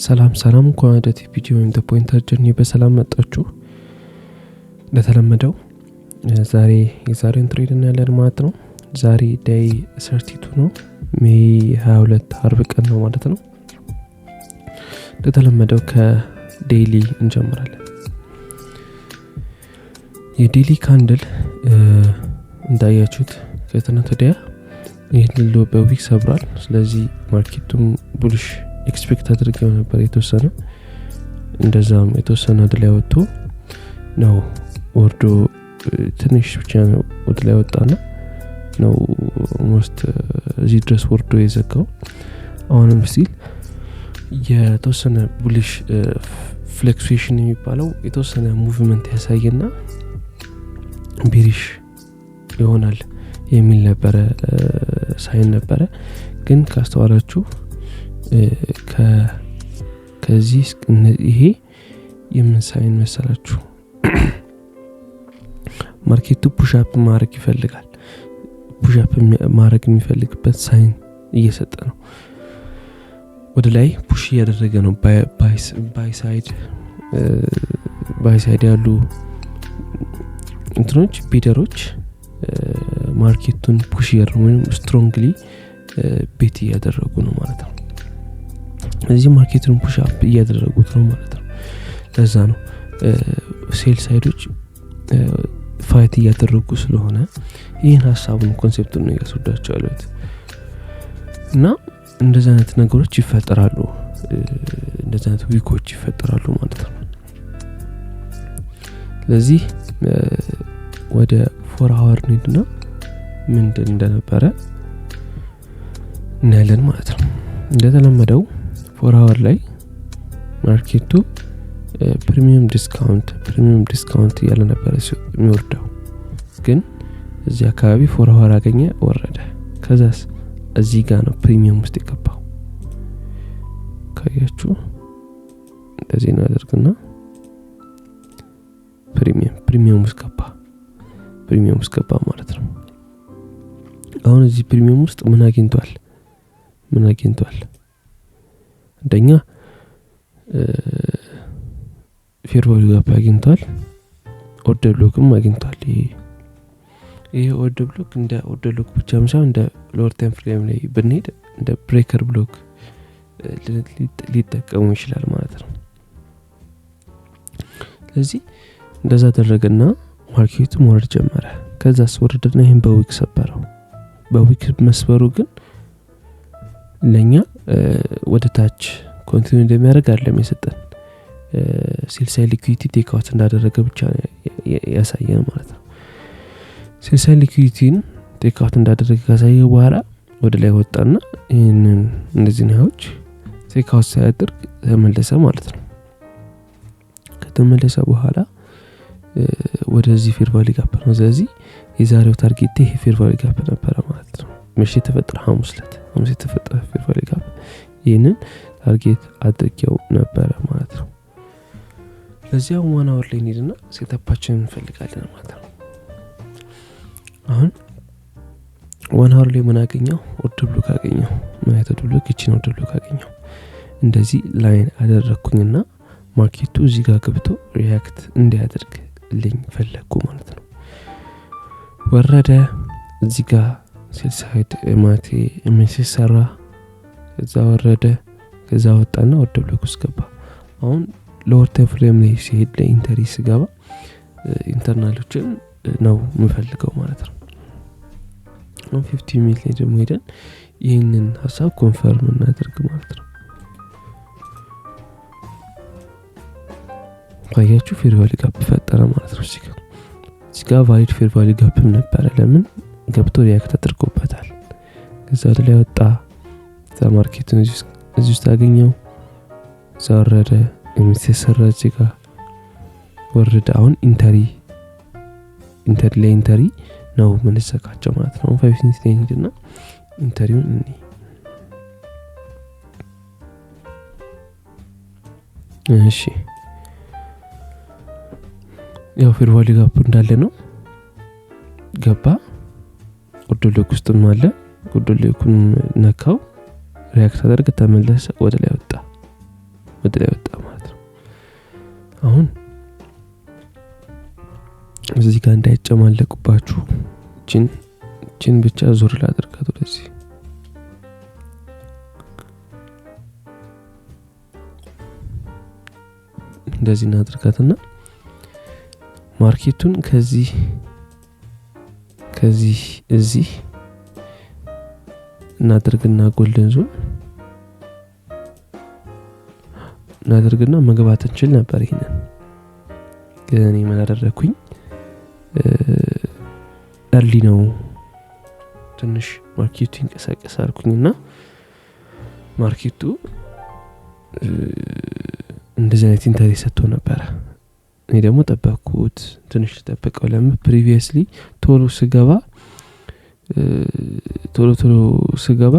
ሰላም ሰላም፣ እንኳን ወደ TPG ወይም Pointer Journey በሰላም መጣችሁ። እንደተለመደው ዛሬ የዛሬውን trade እናያለን ማለት ነው። ዛሬ day 32 ነው፣ May 22 አርብ ቀን ነው ማለት ነው። እንደተለመደው ከ daily እንጀምራለን። የ daily candle እንዳያችሁት ከትናንት ወዲያ ይህን low በ wick ሰብሯል። ስለዚህ market ኡም bullish expect አድርገው ነበር የተወሰነ፣ እንደዛም የተወሰነ ወደ ላይ ወጥቶ ነው ወርዶ፣ ትንሽ ብቻ ነው ወደ ላይ ወጣና ነው almost እዚህ ድረስ ወርዶ የዘጋው። አሁንም still የተወሰነ bullish fluctuation የሚባለው የተወሰነ movement ያሳይና bearish ይሆናል የሚል ነበረ፣ sign ነበረ። ግን ካስተዋላችሁ ከዚህ ይሄ የምን sign መሰላችሁ? Market ኡ push up ማድረግ ይፈልጋል። Push up ማድረግ የሚፈልግበት sign እየሰጠ ነው። ወደ ላይ push እያደረገ ነው። Buy side ያሉ እንትኖች፣ bidder ኦች market ኡን push እያደረጉ ወይም strongly bet እያደረጉ ነው ማለት ነው። እዚህ market ኡን push up እያደረጉት ነው ማለት ነው። ለዛ ነው sell side ኦች fight እያደረጉ ስለሆነ ይህን ሀሳቡን concept ኡን ነው እያስወዳቸው ያሉት። እና እንደዚህ አይነት ነገሮች ይፈጠራሉ፣ እንደዚህ አይነት wick ኦች ይፈጠራሉ ማለት ነው። ስለዚህ ወደ 4 hour እንሂድና ምንድን እንደነበረ እናያለን ማለት ነው። እንደተለመደው 4 hour ላይ market ኡ premium discount፣ premium discount እያለ ነበረ የሚወርደው። ግን እዚህ አካባቢ 4 hour አገኘ፣ ወረደ። ከዛስ እዚህ ጋር ነው premium ውስጥ የገባው። ካያችሁ እንደዚህ እናደርግና premium ውስጥ ገባ፣ premium ውስጥ ገባ ማለት ነው። አሁን እዚህ premium ውስጥ ምን አግኝቷል? ምን አግኝቷል? አንደኛ fair value gap አግኝቷል፣ order block ም አግኝቷል። ይሄ order block እንደ order block ብቻ ሳይሆን እንደ lower time frame ላይ ብንሄድ እንደ breaker block ሊጠቀሙ ይችላል ማለት ነው። ስለዚህ እንደዛ አደረገና market ኡ መውረድ ጀመረ። ከዛ ወረደና ይህን በ wick ሰበረው። በ wick መስበሩ ግን ለእኛ ወደ ታች continue እንደሚያደርግ አይደለም የሰጠን፣ sell side liquidity take out እንዳደረገ ብቻ ያሳየን ማለት ነው። Sell side liquidity ን take out እንዳደረገ ካሳየ በኋላ ወደ ላይ ወጣና ይህንን እነዚህ high ኦች take out ሳያደርግ ተመለሰ ማለት ነው። ከተመለሰ በኋላ ወደዚህ fair value gap ነው። ስለዚህ የዛሬው target ይሄ fair value gap ነበረ ማለት ነው። መቼ የተፈጠረ? ሐሙስ ዕለት፣ ሐሙስ የተፈጠረ fair value gap ይህንን target አድርጌው ነበረ ማለት ነው። ለዚያው 1 hour ላይ እንሂድና setup ኣችንን እንፈልጋለን ማለት ነው። አሁን 1 hour ላይ ምን አገኘው? Order block አገኘው። ምን አይነት order block? ይቺን order block አገኘው። እንደዚህ line አደረግኩኝና market ኡ እዚህ ጋር ገብቶ react እንዲያደርግልኝ ፈለግኩ ማለት ነው። ወረደ፣ እዚህ ጋር sell side ማቴ MSS ሰራ፣ ከዛ ወረደ፣ ከዛ ወጣና order block ውስጥ ገባ። አሁን lower time frame ላይ ሲሄድ ለ entry ስገባ internal ኦችን ነው የምፈልገው ማለት ነው። አሁን 15 minute ላይ ደግሞ ሄደን ይህንን ሀሳብ confirm እናደርግ ማለት ነው። ካያችሁ fair value gap ፈጠረ ማለት ነው። እዚህ ጋር valid fair value gap ም ነበረ። ለምን? ገብቶ react አድርጎበታል። ከዛ ወደ ላይ ወጣ። እዛ market ኡን እዚህ ውስጥ አገኘው። እዛ ወረደ። የሚሰራ እዚህ ጋር ወረደ። አሁን entry ላይ entry ነው የምንዘጋጀው ማለት ነው። 5 minute ላይ እንሂድና entry ውን እኔ እሺ፣ ያው fair value gap እንዳለ ነው ገባ። Order block ውስጥም አለ። Order block ኡን ነካው፣ react አደርግ፣ ተመለሰ፣ ወደ ላይ ወጣ። ወደ ላይ ወጣ ማለት ነው። አሁን እዚህ ጋር እንዳይጨማለቁባችሁ እቺን ብቻ ዞር ላድርጋት ወደዚህ። እንደዚህ እናድርጋትና market ኡን ከዚህ እዚህ እናድርግና golden zone እናድርግና መግባት እንችል ነበር። ይሄንን ግን እኔ ምን አደረኩኝ? Early ነው ትንሽ market ኡ ይንቀሳቀሳል አልኩኝና market ኡ እንደዚህ አይነት entry ሰጥቶ ነበር። እኔ ደግሞ ጠበቅኩት፣ ትንሽ ጠበቀው። ለምን previously ቶሎ ስገባ ቶሎ ስገባ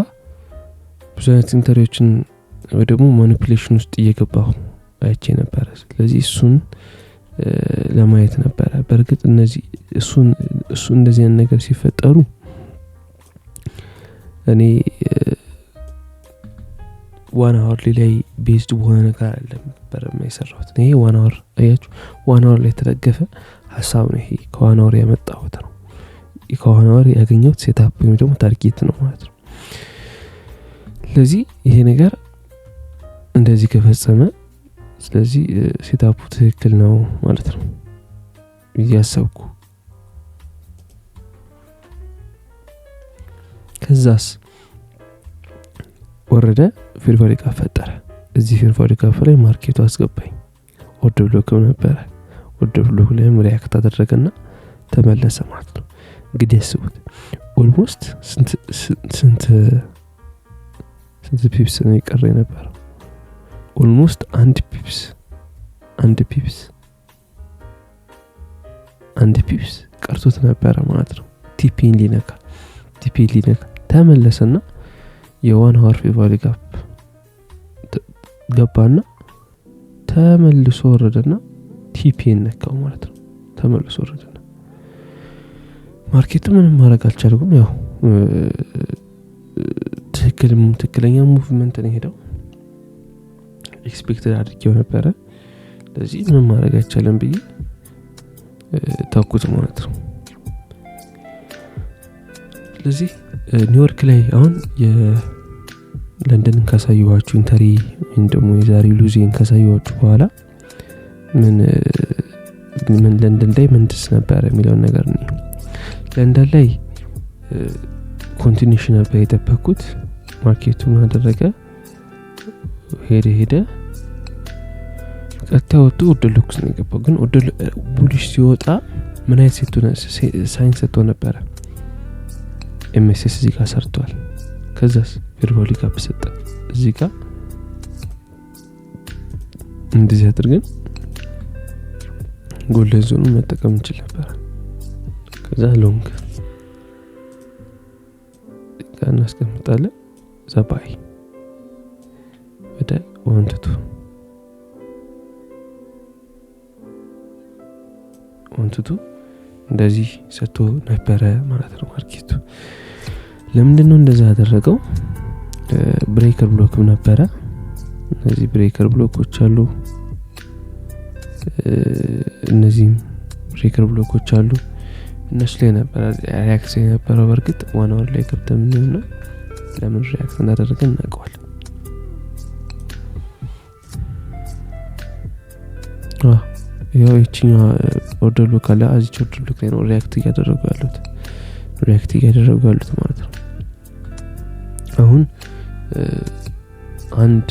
ብዙ አይነት entry ዎችን ወይ ደግሞ manipulation ውስጥ እየገባሁ አይቼ ነበር። ስለዚህ እሱን ለማየት ነበር። በእርግጥ እነዚህ እሱን እሱ እንደዚህ አይነት ነገር ሲፈጠሩ እኔ 1 hour ላይ based በሆነ ነገር አይደለም ነበር የሰራሁት። ይሄ 1 hour አያችሁ፣ 1 hour ላይ የተደገፈ ሐሳብ ነው። ይሄ ከ1 hour ያመጣሁት ነው። ከ1 hour ያገኘሁት setup ወይም ደግሞ target ነው ማለት ነው። ስለዚህ ይሄ ነገር እንደዚህ ከፈጸመ ስለዚህ setup ኡ ትክክል ነው ማለት ነው እያሰብኩ። ከዛስ ወረደ፣ fair value gap ፈጠረ። እዚህ fair value gap ላይ market ኡ አስገባኝ። Order block ነበረ። Order block ላይም react አደረገና ተመለሰ ማለት ነው። እንግዲህ አስቡት almost ስንት ስንት ስንት pips ነው የቀረ የነበረው? Almost አንድ pips ቀርቶት ነበረ ማለት ነው። TP ን ሊነካ ተመለሰና የ 1 hour fair value gap ገባና ተመልሶ ወረደና TP ን ነካው ማለት ነው። ተመልሶ ወረደና market ኡ ምንም ማድረግ አልቻልኩም። ያው ትክክለኛ movement ነው የሄደው፣ expected አድርጌው ነበረ። ስለዚህ ምንም ማድረግ አይቻልም ብዬ ተውኩት ማለት ነው። ስለዚህ ኒውዮርክ ላይ አሁን የለንደንን ካሳየኋችሁ entry ወይም ደግሞ የዛሬ loss ኤን ካሳየኋችሁ በኋላ ምን ምን ለንደን ላይ ምንድስ ነበር የሚለውን ነገር ነው። ለንደን ላይ continuation ነበር የጠበቅኩት። Market ኡ ምን አደረገ? ሄደ ቀጥታ ወጥቶ order block ነው የገባው። ግን order bullish ሲወጣ ምን አይነት sign ሰጥቶ ነበረ? MSS እዚህ ጋር ሰርቷል። ከዛስ fair value gap ሰጠ። እዚህ ጋር እንደዚህ አድርገን golden zone ኡን መጠቀም እንችል ነበር። ከዛ long ጋር እናስቀምጣለን። እዛ buy ወደ 1 to 2 1 to 2 እንደዚህ ሰጥቶ ነበረ ማለት ነው market ኡ። ለምንድነው እንደዛ ያደረገው? Breaker block ም ነበረ። እነዚህ breaker block ኦች አሉ፣ እነዚህም breaker block ኦች አሉ። እነሱ ላይ ነበረ react የነበረው። በእርግጥ 1 hour ላይ ገብተን ምንና ለምን react እንዳደረገ እናውቀዋለን። ያው ይችኛዋ order block አለ። እዚች order block ላይ ነው react እያደረጉ ያሉት ማለት ነው። አሁን አንድ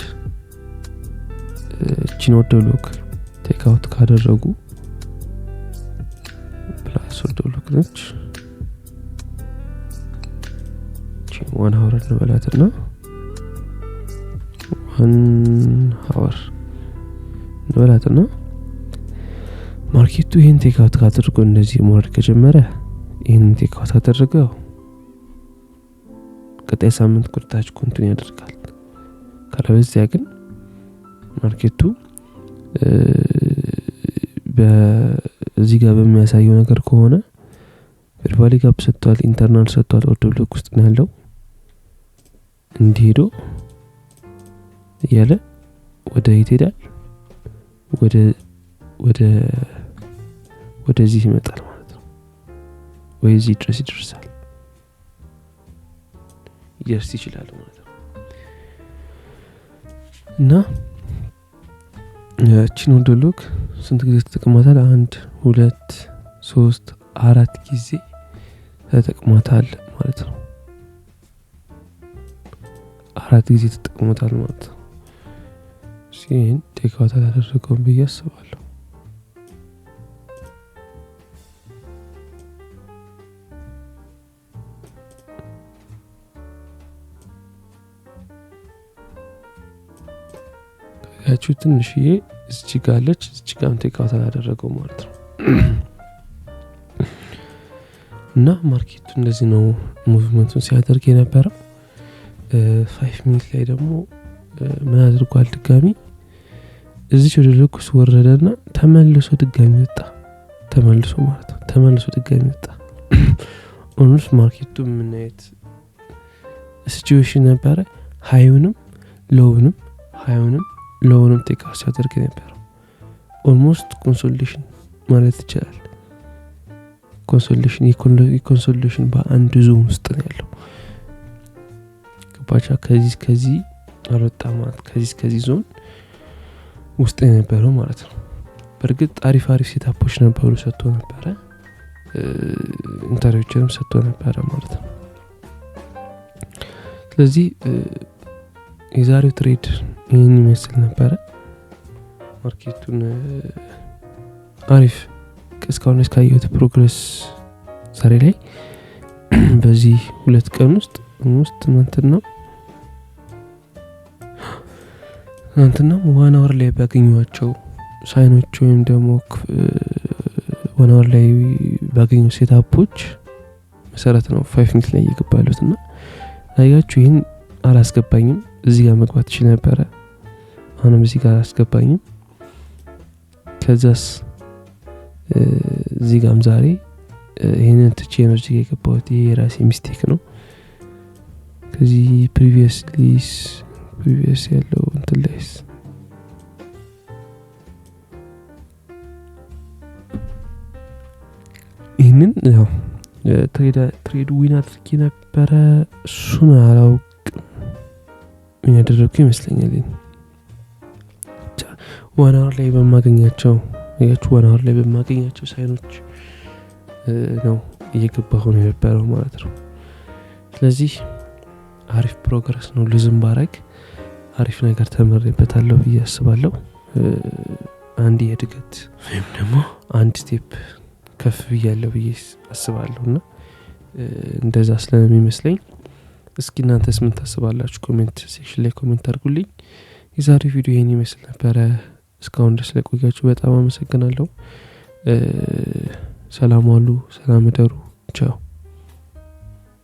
እቺን order block take out ካደረጉ plus order block ነች። እቺን 1 hour እንበላትና 1 hour እንበላትና market ኡ ይሄን take out ካደረገ እንደዚህ መውረድ ከጀመረ ይሄን take out ካደረገው ቀጣይ ሳምንት ወደታች continue ያደርጋል። ካለበለዚያ ግን market ኡ በዚህ ጋር በሚያሳየው ነገር ከሆነ fair value gap ሰጥቷል፣ internal ሰጥቷል፣ order block ውስጥ ነው ያለው። እንዲህ ሄዶ እያለ ወደ የት ሄዳል? ወደ ወደ ወደዚህ ይመጣል ማለት ነው፣ ወይ እዚህ ድረስ ይደርሳል፣ ይደርስ ይችላል ማለት ነው። እና ያቺን order block ስንት ጊዜ ተጠቅሟታል? አንድ፣ ሁለት፣ ሶስት፣ አራት ጊዜ ተጠቅሟታል ማለት ነው። አራት ጊዜ ተጠቅሞታል ማለት ነው። ይህን take out አላደረገውም ብዬ አስባለሁ። ያችሁ ትንሽዬ እዚች ጋ አለች፣ እዚች ጋም take out አላደረገው ማለት ነው። እና market ኡ እንደዚህ ነው movement ኡን ሲያደርግ የነበረው። 5 minute ላይ ደግሞ ምን አድርጓል? ድጋሚ እዚች order block ውስጥ ወረደና ተመልሶ ድጋሚ ወጣ። ተመልሶ ማለት ነው፣ ተመልሶ ድጋሚ ወጣ። Almost market ኡ ምን አይነት situation ነበረ? High ኡንም low ንም፣ high ኡንም low ንም take out ሲያደርግ ነበረው። Almost consolidation ማለት ይቻላል። Consolidation፣ የ consolidation በአንድ ዞን ውስጥ ነው ያለው። ገባቻ? ከዚህ እስከዚህ አልወጣ ማለት፣ ከዚህ እስከዚህ ዞን ውስጥ የነበረው ማለት ነው። በእርግጥ አሪፍ አሪፍ setup ኦች ነበሩ፣ ሰጥቶ ነበረ፣ entry ዎችንም ሰጥቶ ነበረ ማለት ነው። ስለዚህ የዛሬው trade ይህን ይመስል ነበረ። Market ኡን አሪፍ እስካሁን እስካየሁት progress ዛሬ ላይ በዚህ 2 ቀን ውስጥ ትናንትና 1 hour ላይ ባገኘኋቸው sign ኦች ወይም ደግሞ 1 hour ላይ ባገኘው setup ኦች መሰረት ነው 5 minute ላይ እየገባ ያሉት። እና አያችሁ፣ ይህን አላስገባኝም። እዚህ ጋር መግባት ይችል ነበረ። አሁንም እዚህ ጋር አላስገባኝም። ከዛስ እዚህ ጋም ዛሬ ይህንን ትቼ ነው እዚህ ጋር የገባሁት። ይሄ የራሴ mistake ነው። ከዚህ previous ያለው እንትን ላይስ ይህንን ያው trade win አድርጌ ነበረ። እሱን አላውቅም፣ win ያደረግኩ ይመስለኛል። 1 hour ላይ በማገኛቸው፣ አያችሁ፣ 1 hour ላይ በማገኛቸው sign ኦች ነው እየገባሁ ነው የነበረው ማለት ነው። ስለዚህ አሪፍ progress ነው። ልዝም ባረግ አሪፍ ነገር ተምሬበታለሁ ብዬ አስባለሁ። አንድ የእድገት ወይም ደግሞ አንድ step ከፍ ብያለሁ ብዬ አስባለሁ። እና እንደዛ ስለሚመስለኝ እስኪ እናንተስ ምን ታስባላችሁ? Comment section ላይ comment አድርጉልኝ። የዛሬው ቪዲዮ ይህን ይመስል ነበረ። እስካሁን ድረስ ስለቆያችሁ በጣም አመሰግናለሁ። ሰላም ዋሉ፣ ሰላም እደሩ። ቻው።